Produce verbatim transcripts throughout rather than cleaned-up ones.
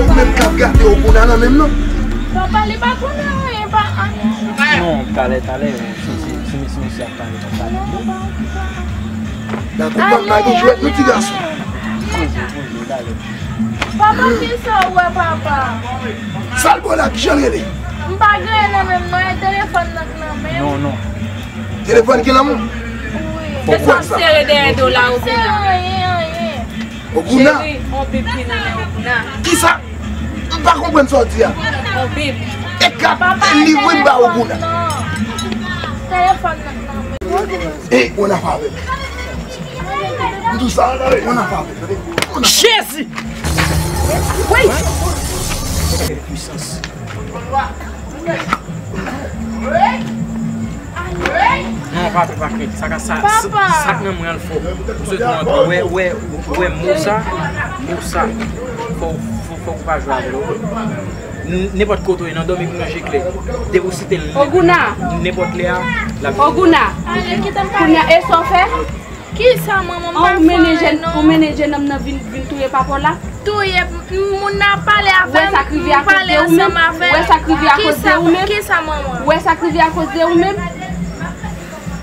Ou menm k ap gate Ogouna nan menm non. Papa, li pa konnen anyen, pa anyen. Non, talè, talè, si, si, si, si mesye ap pale, talè. Dakò, papa, gen jwèt, nou ti gason. Poze, poze, talè. Papa, kisa w wè, papa? Sa l ba w la, kijan l rele? M pa gen anyen nan menm non, e telefòn nan k nan men m. Non, non. Telefòn ki nan men w? Wi. Fòk wè sa. Sere dèyè do la, ou se anyen, anyen. Ogouna? Cheri, on bib ki nan men Ogouna. Kisa? M pa konprann sa w di a. On bib. E kat, e liv wi m ba Ogouna. Telefòn nan k nan men m. E, on a favè. M di w sa, on a favè. Jezi! Wi! Kèl pwisans. Non, pa, pa, pa, sa ka, sa, sa, sa k nan mwen an l fò. Ou sot mwen, wè, wè, wè, mo sa, mo sa. Fò, fò, fò ou pa jwe avè l, ok? N-, nenpòt kote w ye, nan dòmi pou nan je klè. Depi ou site l, Ogouna. Nenpòt lè a, l ap Ogouna. Kounye a, e sa w fè? Kisa, manman? M pa fè anyen non. Ou mennen jèn nonm nan vin, vin touye papa w la? Touye, m, moun nan ap pale avè m, m pale ansanm avè l. Wè sa k rive akoz de ou menm? Kisa, manman? Wè sa k rive akoz de ou menm?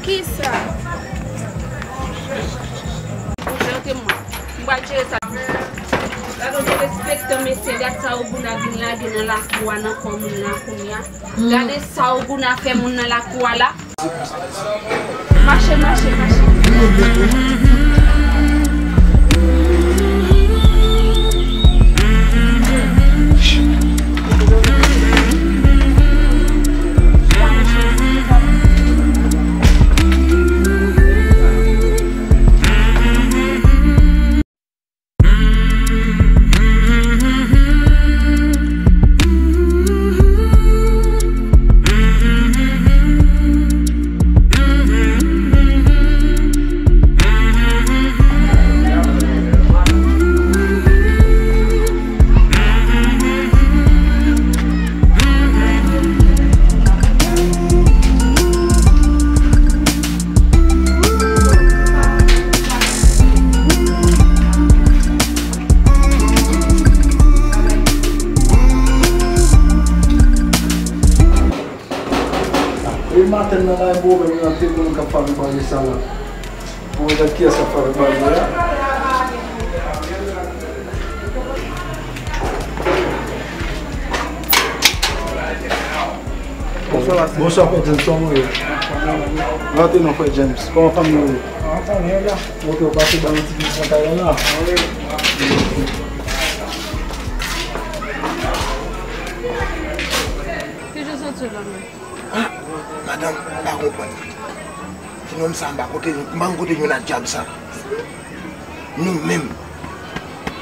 Kisa? Konsantre mwen. M pral jere sa. Gade yon derespektan mesye, gad sa Ogouna vin lage nan lakou a nan kò moun nan kounye a. Gade sa Ogouna fè moun nan lakou a la. Mache, mache, mache. E maten nan la, e pwoblèm nan te konn k ap fabrike sa la. Bon, gad kiyès k ap fabrike bagay la. Bonswa, pastè. Bonswa, frè James, kòman w ye? Rantre non, frè James. Kòman fanmi w ye? An fòm, wi, la. Ok, ou pase ba nou ti vizit nan kay la, la? Wi. Ki jan w santi w la menm? Ah, madanm, m pa konprann. Ti nonm sa, m pa kote, m pa konn kote jwenn ak dyab sa. Nou menm,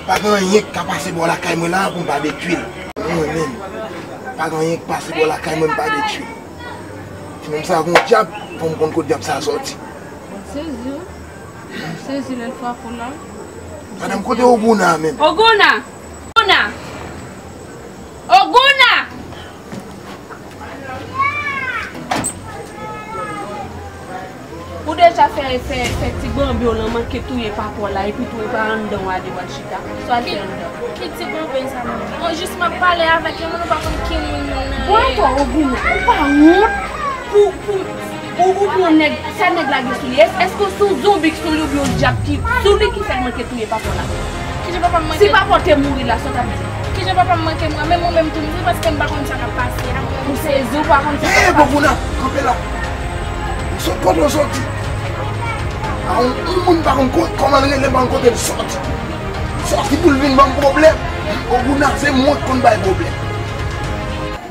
pa gen anyen k ka pase bò lakay mwen la pou m pa detwi l. Mwen menm, pa gen anyen k pase bò lakay mwen m pa detwi l. Ti nonm sa gon dyab, fò m konn kote dyab sa sòti. M sezi wi. M sezi lè l frape w la. Madanm, kote Ogouna menm? Ogouna! Ogouna! Ogouna! Ou deja fè, fè, fè ti banbe w lan manke touye papa w la, epi tou ou pa anndan w ale w al chita. Sa w al fè anndan? Ki ti banbe sa menm? Mwen jis m ap pale avèk yon moun, ou pa konn ki moun moun nan ye. Bon, atò, Ogouna, ou pa wont pou, pou, ou, ou pran nèg, sa nèg la gen sou li? Èske se yon zonbi ki sou li oubyen yon dyab ki sou li ki fè l manke touye papa w la? Kijan papa m manke? Si papa w te mouri la, sa w t ap di? Kijan papa m manke mouri? Menm ou menm tou, m di paske m pa konn sa k ap pase a. Ou sezi, ou pa konn sa k ap pase. Ey, Ogouna, kanpe la. Sot kote w soti. A, yon, yon moun pa konn ko-, kòman l rele, pa konn kote l soti. Soti pou l vin ban m pwoblèm. Ogouna, se mwen k konn bay pwoblèm.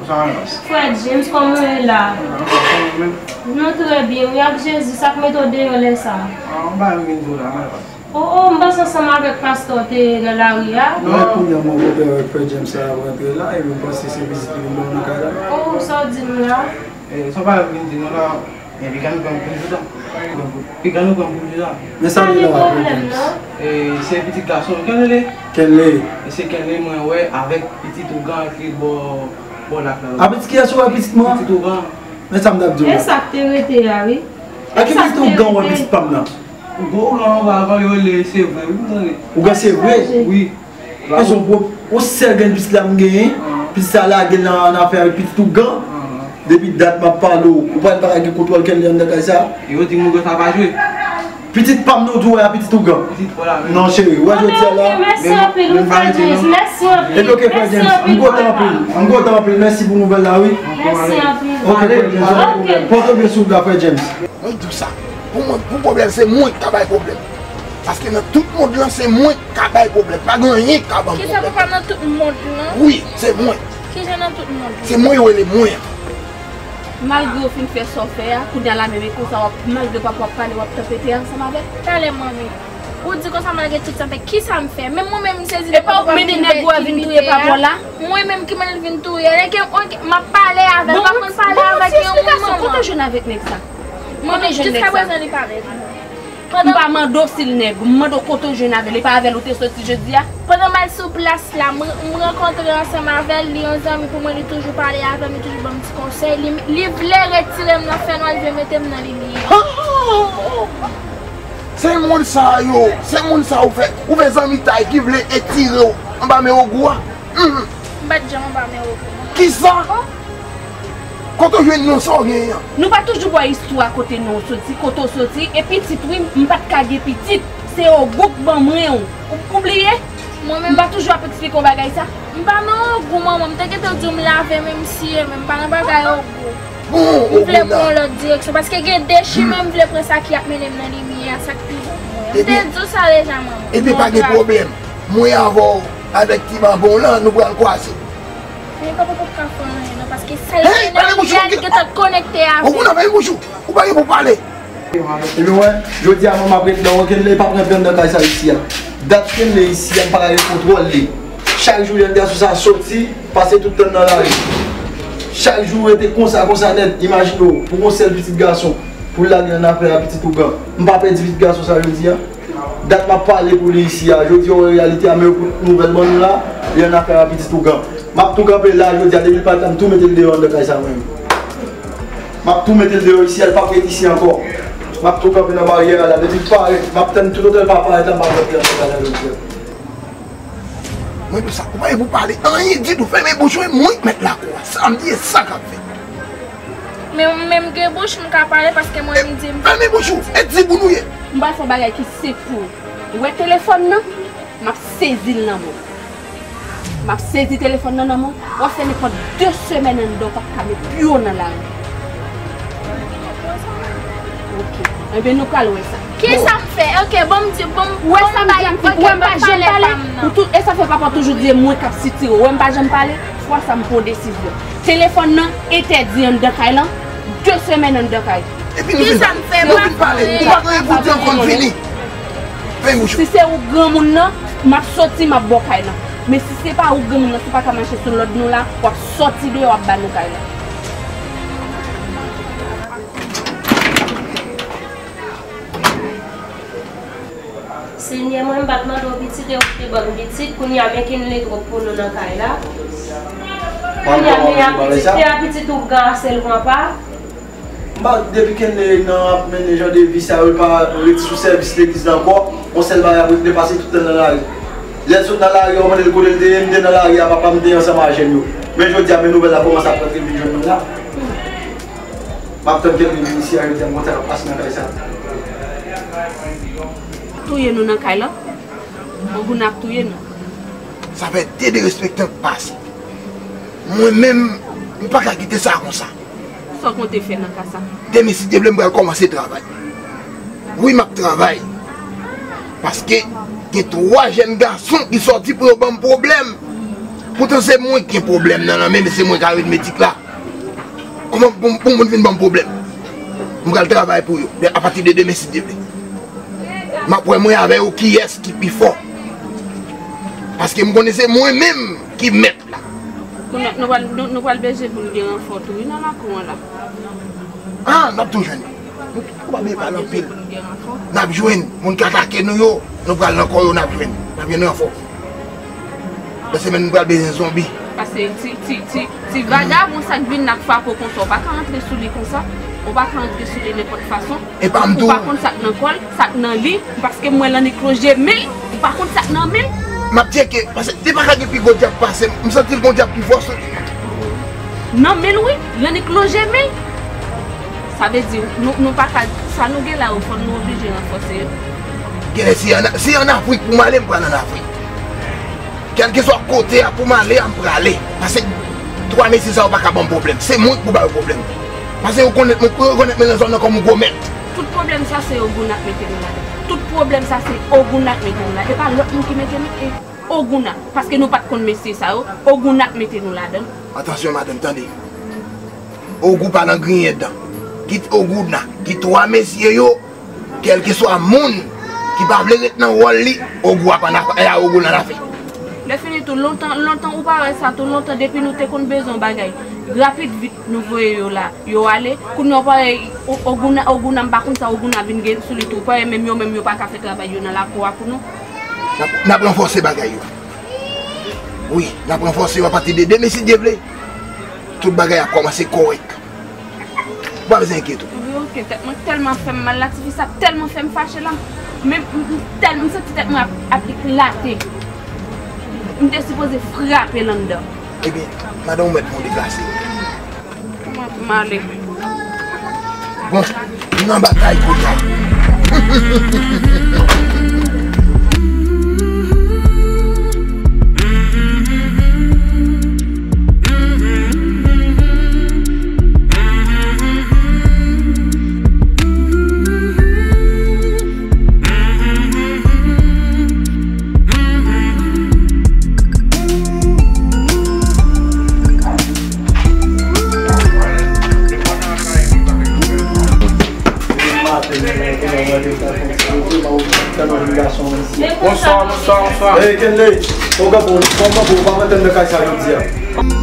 Frè James, kòman w ye la? Non, trè byen. Wi, ak Jezi, sa k mete w deyò lè sa a? O, o, m panse ansanm avèk pastè w te ye nan lari a. Non, kounye a mwen kontre avèk frè James la, ap rantre la, epi m panse se vizit li vin ban m nan kay la. O, sa w di m la? E, sa w pa vin di nou la, e, piga nou pran pou jouda. Piga nou pran pou jouda. Men sa nou la, frè James? E, se pitit gason, Kenley. Kenley. E se Kenley mwen wè avèk pitit ougan ki bò, bò lak la. A, pitit kiyès ou wè, pitit mwen? Pitit ougan. Men sa m t ap di w la. E sa k te rete a, wi. A ki pitit ougan w wè pitit pa m nan? Gwo ougan anba avan yo rele Sevre, wi, m tande. Ougan Sevre? Wi. E se yon gwo, Yon sèl grenn pitit la m genyen, pitit sa lage l nan, nan afè avèk pitit ougan. Depi dat m ap pale w, ou pral pa ka gen kontwòl Kenley anndan kay sa. Yo di m ougan sa pa jwe. Pitit pa m nou di w a pitit ougan. Pitit pa la menm. Non cheri, ou wè jodi a la. Ok, mèsi anpil, wi, frè James. Mèsi anpil. Epi ok, frè James, m kontan anpil. M kontan anpil. Mèsi pou nouvèl la, wi. Mèsi anpil. Ok, frè James, pa gen pwoblèm. Pòte w byen sou la, frè James. Mwen di w sa. Pou mwen, pou pwoblèm, se mwen ki ka bay pwoblèm. Paske nan tout mond lan, se mwen ki ka bay pwoblèm. Pa gen anyen ki ka ban m pwoblèm. Kisa papa nan tout mond lan? Wi, se mwen. Kijan nan tout mond lan? Se mwen yo rele mwen an. Malgre w fin fè sa w fè a, kounye a la menm e konsa w ap, malgre papa w ap pale, w ap tanpete ansanm avè l. Talè manmi, ou di konsa malgre tout sa m fè, kisa m fè? Menm mwen menm m sezi lè papa m vin fè timite a. Mwen menm ki mande l vin touye l. Enke m ap pale avè l, m pa konn pale avèk yon moun manman. Kote w jwenn avèk nèg sa? Manmi, jiskaprezan li pa avèk mwen. M pa mande w si l nèg ou, m mande w kote w jwenn avè l. E pa avè l ou te soti jodi a? Pandan m al sou plas la, m, m rankontre ansanm avè l, li yon zanmi pou mwen, li toujou pale avè m, li toujou ban m ti konsèy. Li, li vle retire m nan fènwa, li vle mete m nan limyè. Se moun sa yo, se moun sa ou fè, ou fè zanmitay ki vle etire w anba men ogou a. M pa t janm anba men ogou. Kisa? Kote w jwenn non sa w genyen an? Nou pa toujou ba w istwa kote non w soti, kote w soti, e pitit wi, m pa t ka gen pitit. Se ogou k ban mwen w. Ou, ou bliye? Mwen menm. M pa toujou ap eksplike w bagay sa? M pa nan ogou, manman. M te gentan di w m lave men, m siye men, m pa nan bagay ogou. M vle pran yon lòt direksyon, paske gen de chimen m vle pran sa ki ap mennen m nan limyè a, sa k pi bon pou mwen. M te di w sa deja, manman. Epi pa gen pwoblèm. Mwen avè w avèk ti babon lan, nou pral kwaze. Men papa p ap ka fè anyen non, paske sa l genyen nan li a, li gentan konekte avè l. Ou pa gen pou pale. Epi wè, jodi a manman ap ret la, wè Kenley p ap rantre anndan kay sa isi a. Dat Kenley isi a, m pa ka gen kontwòl li. Chak jou jèn gason sa soti, pase tout tan nan lari. Chak jou rete konsa, konsa nèt. Imajine w, pou yon sèl pitit gason, pou l lage l nan afè a pitit ougan. M pa pèdi pitit gason sa jodi a. Dat m ap pale pou li isi a. Jodi a, w wè reyalite a, men yo pote nouvèl ban nou la, li annafè a pitit ougan. M ap tou kanpe la jodi a, depi l pa t la, m tou mete l deyò anndan kay sa mwen menm. M ap tou mete l deyò isi a, l p ap ret isi ankò. M ap tou kanpe nan baryè a la, depi l parèt, m ap tann toutotan l pa parèt la, m p ap rantre anndan kay la jodi a. Mwen di w sa, ou pa gen pou pale anyen ditou, fèmen bouch ou, e mwen k mèt lakou a, sa m di e sa k ap fèt. Men mwen menm gen bouch, m ka pale paske mwen menm di m. Fèmen bouch ou, e di pou nou ye. M pral fè yon bagay ki senp pou ou. Ou wè telefòn nan? M ap sezi l nan men w. M ap sezi telefòn nan nan men w. W ap fè nenpòt de semèn anndan w p ap ka met pye w nan lari. Ok. Enben, nou pral wè sa. Kisa m fè? Ok, bon, m di, bon, ou wè sa m di a, m di, ou wè m pa janm pale? Ou tou, e sa fè papa w toujou di e mwen k ap sitire w. Ou wè m pa janm pale? Fwa sa m pran yon desizyon. Telefòn nan entèdi anndan kay lan, de semèn anndan kay. Epi nou fin pale. Nou fin pale. Ou pa gen pou di ankò, m fini. Fèmen bouch ou. Si se ou granmoun nan, m ap soti, m ap ba w kay lan. Men si se pa ou granmoun nan, si w pa ka mache sou lòd nou la, w ap soti deyò, w ap ba nou kay lan. Senyè, mwen m pa t mande w pitit e ou te ban m pitit, kounye a men Kenley twòp pou nou nan kay la. Kounye a men a pitit, te a pitit ou gan a sèl pran pa. M pa, depi Kenley nan ap mennen jan de vi sa yo, li pa ret sou sèvis legliz la ankò, yon sèl bagay ap regle pase tout tan nan lari. Lè l sot nan lari a, w mande l kote l te ye, m te nan lari a, papa m te ansanm a jèn yo. Men jodi a, men nouvèl la kòmanse ap rantre vin jwenn mwen la. M ap tann Kenley vin isi a, jodi a, m konn sa k ap pase nan kay sa. Touye nou nan kay lan. Ogou n ap touye nou. Sa fè de derespektan k pase. Mwen menm, m pa ka kite sa konsa. Sa w konte fè nan ka sa? Demen, si Dye vle, m pral kòmanse travay. Wi, m ap travay. Paske gen twa jèn gason ki sòti pou yo ban m pwoblèm. Poutan se mwen ki gen pwoblèm nan, nan men, men se mwen k aritmetik la. Kòman pou, pou moun vin ban m pwoblèm? M pral travay pou yo. Apati de demen, si Dye vle. M ap wè mwen avè yo kiyès ki pi fò. Paske m konnen se mwen menm ki mèt la. Kounye a, nou pral, nou, nou pral bezwen pou n gen ranfò tou, wi, nan lakou an la. Ah, n ap tou jwenn. Nou, nou pa bezwen pale anpil. N ap jwenn. Moun k atake nou yo, nou pral nan kò yo, n ap jwenn. N ap jwenn ranfò. Nan semèn, nou pral bezwen zonbi. Paske ti, ti, ti, ti vagabon sa k vin la k frape w konsa, ou pa ka antre sou li konsa. Ou pa ka antre sou li nenpòt fason. E pa m tou. Ou pa konn sa k nan kò l, sa k nan li. Paske m wè l annik lonje men l, ou pa konn sa k nan men l. M ap tcheke, paske li pa ka gen pi gwo dyab pase m. M santi l gon dyab pi fò sou li. Nan men l wi, Lannik lonje men. Sa vle di, nou, nou pa ka, sa nou gen la yo, fò nou oblije ranfòse yo. Genlè si ann, si ann Afrik pou m ale, m pral ann Afrik. Kèlkeswa kote a pou m ale a, m prale. Paske twa mesye sa yo pa ka ban m pwoblèm. Se mwen k pou ba yo pwoblèm. Paske yo konèt mwen, yo rekonèt mwen nan zòn nan kòm yon gwo mèt. Tout pwoblèm sa se Ogouna k mete nou ladan. Tout pwoblèm sa se Ogouna k mete nou la. E pa lòt moun ki mete nou, e Ogouna. Paske nou pa t konn mesye sa yo, Ogouna k mete nou ladan. Atansyon madanm, tande. Ogou pa nan griyen dan. Kit Ogouna, kit twa mesye yo, kèlkeswa moun ki pa vle ret nan wòl li, Ogou ap ann afè, e a Ogou l ann afè. Lè fini tou, lontan, lontan ou pa wè sa tou, lontan depi nou te konn bezwen yon bagay, rapid vit nou voye yo la, yo ale. Kounye a ou pa wè O-, Ogouna, Ogouna m pa konn sa Ogouna vin gen sou li tou, ou pa wè menm yo menm yo pa ka fè travay yo nan lakou a pou nou. N ap, n ap ranfòse bagay yo. Wi, n ap ranfòse yo apati de demen si Dye vle. Tout bagay ap kòmanse kòrèk. Ou pa bezwen enkyete w. Wi, oke, tèt mwen tèlman fè m mal la, tifi sa tèlman fè m fache la. Men m, m tèl-, m santi tèt mwen ap, ap eklate. M te sipoze frape l anndan. Ebyen, madanm ou mèt fè w deplase. Kòman pou m ale? Bon, nou nan batay kounye a. Bonswa, bonswa, bonswa. Hey, Kenley, kòman w ye? Kòman w ye? Ou pa antre nan kay sa jodi a?